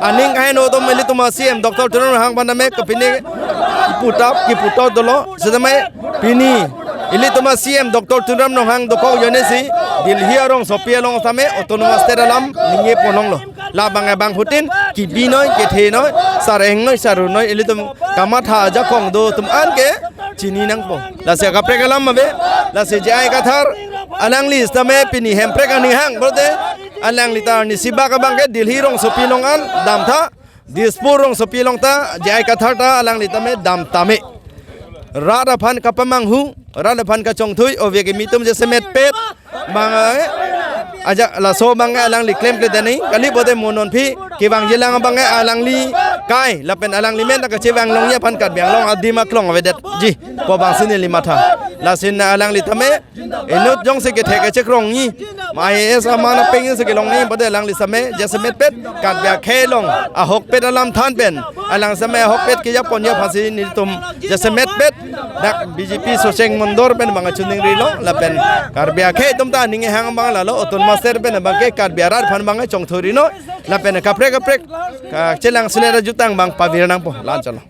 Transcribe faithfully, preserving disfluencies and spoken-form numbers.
Aning kaheno atum ilitum a-C M Doctor Tuliram Ronghang aphan tame kapine kiputap kiputot dolo. Setame pini ilitum a-C M Doctor Tuliram Ronghang dokok ajoine si Delhi arongsopi along tame autonomous state alam ningje ponlonglo. Labang abangphutin kibinoi kethenoi, sarhengnoi sarunoi, ilitum kamatha ajakong do atum an ke chini nangpo. Lasi kaprek alam ave, lasi J I Kathar alangli setame pini Hemprek aning hang pulote alangli ta arnisi bak abang ke Delhi rongsopi along an damtha, Dispur rongsopi along ta J I Kathar ta alangli tame damtame. Rat aphan kapamanghu, rat aphan kachongthui, ove kimi atum jasemetpet abang, eh, ajak laso abang, eh, alangli klemkle tani, kali pulote mo non aphi kevangjilang abang, eh, alangli kai, lapen alangli men ta kachevanglongji aphan Karbi Anglong adim aklong avedetji pu abangsi neli matha. Lasi alangli tame inut jongsi kethek kechekrongji, ma I A S aman apeng si kelongji pulote alangli setame jasemetpet Karbi akhei along ahokpet alam than pen, alang setame ahokpet kejaponji aphansi nelitum jasemetpet dak B J P Socheng Mondor pen abang kachiningrilo, lapen Karbi akhei atum ta aning kehang abang lalo, autonomous state pen abang ke Karbi arat aphan abang chongthurinoi, lapen kaprek kaprek kachelang selet ajutang abang pavir nangpo, la-an chalo.